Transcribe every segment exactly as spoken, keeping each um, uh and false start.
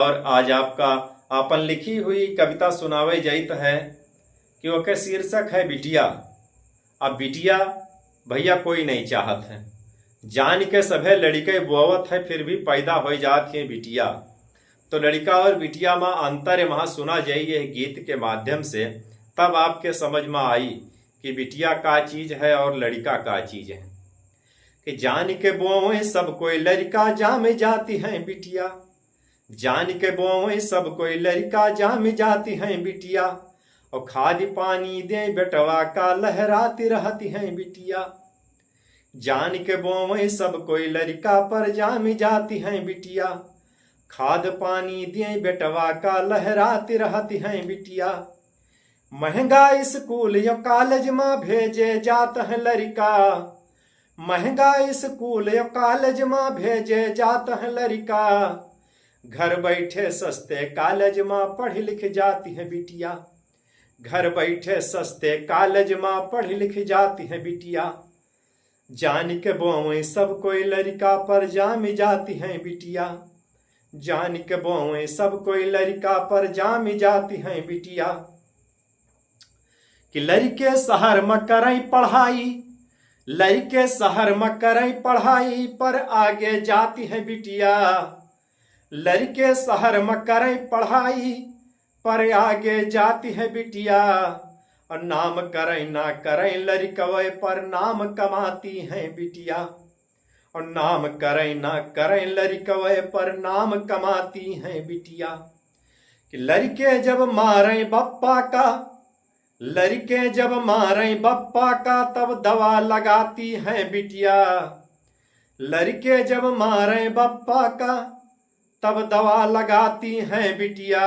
और आज आपका आपन लिखी हुई कविता सुनावे जाइत है कि ओके शीर्षक है बिटिया। अब बिटिया भैया कोई नहीं चाहत है, जान के सभे लड़िके बोवत है, फिर भी पैदा होइ जात है बिटिया। तो लड़िका और बिटिया मा अंतर वहाँ सुना जाई यह गीत के माध्यम से, तब आपके समझ मा आई कि बिटिया का चीज है और लड़िका का चीज है। कि जान के बोवे सब कोई लड़िका जाम जाती है बिटिया, जान के बोवे सब कोई लड़िका जाम जाती है बिटिया, और खाद पानी दे बेटवा का लहराती रहती है बिटिया। जान के बोवे सब कोई लड़िका पर जाम जाती है बिटिया, खाद पानी दे बेटवा का लहराती रहती है बिटिया। महंगा स्कूल या कॉलेज मा भेजे जात है लड़िका, महंगा स्कूल या कॉलेज मा भेजे जात है लड़िका। घर बैठे सस्ते कॉलेज मा पढ़ लिख जाती है बिटिया, घर बैठे सस्ते कॉलेज मा पढ़ लिख जाती है बिटिया। जान के बोवे सब कोई लड़िका पर जाम जाती है बिटिया, जान के बोवे सब कोई लड़िका पर जाम जाती है बिटिया। कि लड़िके शहर मा करई पढ़ाई, लड़िके शहर मा करई पढ़ाई पर आगे जाती है बिटिया, लड़िके शहर मा करई पढ़ाई पर आगे जाती है बिटिया। और नाम करई ना करई लड़िकवे पर नाम कमाती है बिटिया, और नाम करई ना करई लड़िकवे पर नाम कमाती है बिटिया। कि लड़िके जब मारे बप्पा का, लड़िके जब मारे बप्पा का तब दवा लगाती है बिटिया, लड़िके जब मारे बप्पा का तब दवा लगाती है बिटिया,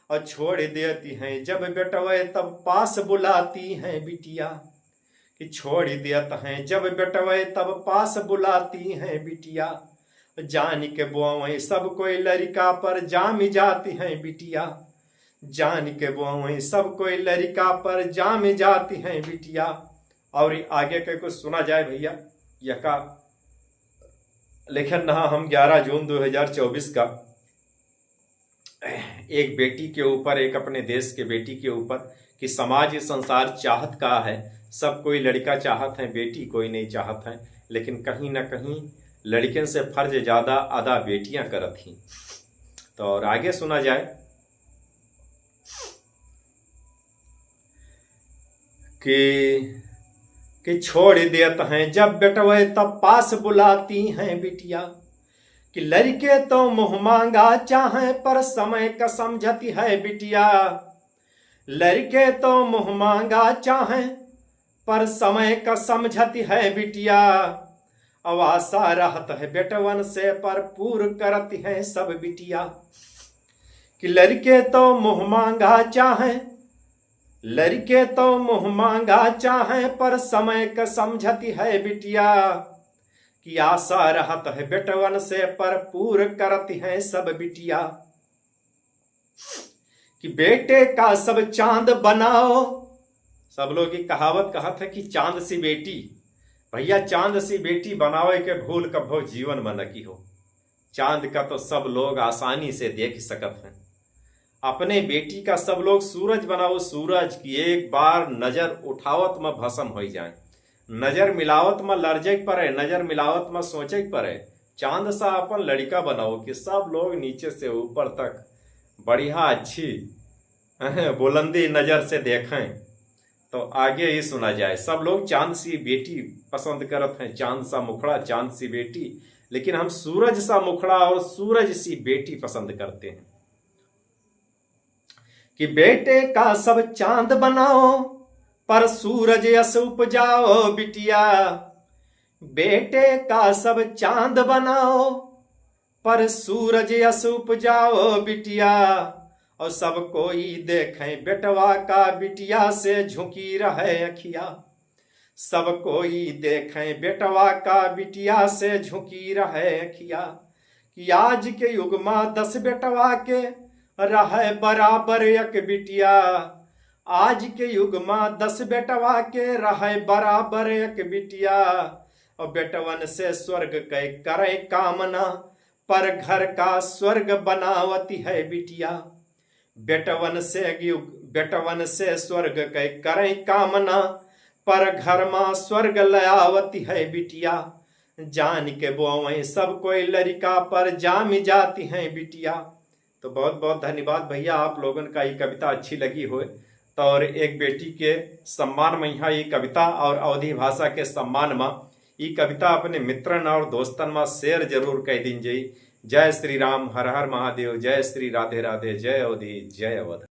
और छोड़ देती है जब बेटवे तब पास बुलाती है बिटिया। कि छोड़ देत हैं जब बेटवे तब पास बुलाती हैं बिटिया। जान के बोवे सब कोई लड़िका पर जाम जाती हैं बिटिया, जान के बोवे सब कोई लड़िका पर जाम जाती हैं बिटिया। और आगे के कुछ सुना जाए भैया, यका लेखन रहा हम ग्यारह जून दो हज़ार चउबीस का। एक बेटी के ऊपर, एक अपने देश के बेटी के ऊपर कि समाज, ये संसार चाहत का है। सब कोई लड़िका चाहत है, बेटी कोई नहीं चाहत है, लेकिन कहीं ना कहीं लड़िकन से फर्ज ज्यादा अदा बेटियां करत ही। तो और आगे सुना जाए कि कि छोड़ देत हैं जब बेटवे तब पास बुलाती हैं बिटिया। कि लड़िके तो मुँह माँगा चाहें पर समय का समझती है बिटिया, लड़िके तो मुँह माँगा चाहें पर समय का समझती है बिटिया। अब आशा रहत है बेटवन से पर पूर करती हैं सब बिटिया। कि लड़िके तो मुँह माँगा चाहें, लड़िके तो मुँह माँगा चाहें पर समय का समझती है बिटिया। कि आशा रहत है बेटवन से पर पूर करती हैं सब बिटिया। कि बेटे का सब चाँद बनाओ, सब लोग ये कहावत कहत है कि चाँद सी बेटी। भैया, चाँद सी बेटी बनावे के भूल कभो जीवन मा न किहो। चाँद का तो सब लोग आसानी से देख सकत हैं। अपने बेटी का सब लोग सूरज बनाओ, सूरज की एक बार नजर उठावत मा भसम होइ जाए, नजर मिलावत मा लरजे के परे, नजर मिलावत मा सोचे के परे। चाँद सा अपन लड़िका बनाओ कि सब लोग नीचे से ऊपर तक बढ़िया अच्छी बुलंदी नजर से देखें। तो आगे ही सुना जाए, सब लोग चाँद सी बेटी पसंद करत हैं, चाँद सा मुखड़ा, चाँद सी बेटी, लेकिन हम सूरज सा मुखड़ा और सूरज सी बेटी पसंद करते हैं। कि बेटे का सब चाँद बनाओ पर सूरज यस उपजाओ बिटिया, बेटे का सब चाँद बनाओ पर सूरज यस उपजाओ बिटिया। और सब कोई देखें बेटवा का बिटिया से झुकी रहे अखिया, सब कोई देखें बेटवा का बिटिया से झुकी रहे अखिया। कि आज के युग मा दस बेटवा के रहे बराबर एक बिटिया, आज के युग मा दस बेटवा के रहे बराबर एक बिटिया। और बेटवन से स्वर्ग के करे कामना, पर घर का स्वर्ग बनावती है बिटिया। बेटवन से यु-, बेटवन से स्वर्ग कै करें कामना, पर घर मा स्वर्ग लयावती है बिटिया। जान के बोवैं सब कोई लरिका पर जामि जाती हैं बिटिया। तो बहुत बहुत धन्यवाद भैया, आप लोगन का ई कविता अच्छी लगी होय तो और एक बेटी के सम्मान मा इहाँ ई कविता और अवधी भाषा के सम्मान मा ई कविता अपने मित्रन और दोस्तन मा share जरूर कै दीन जाई। जय श्री राम, हर हर महादेव, जय श्री राधे राधे, जय अवधी, जय अवध।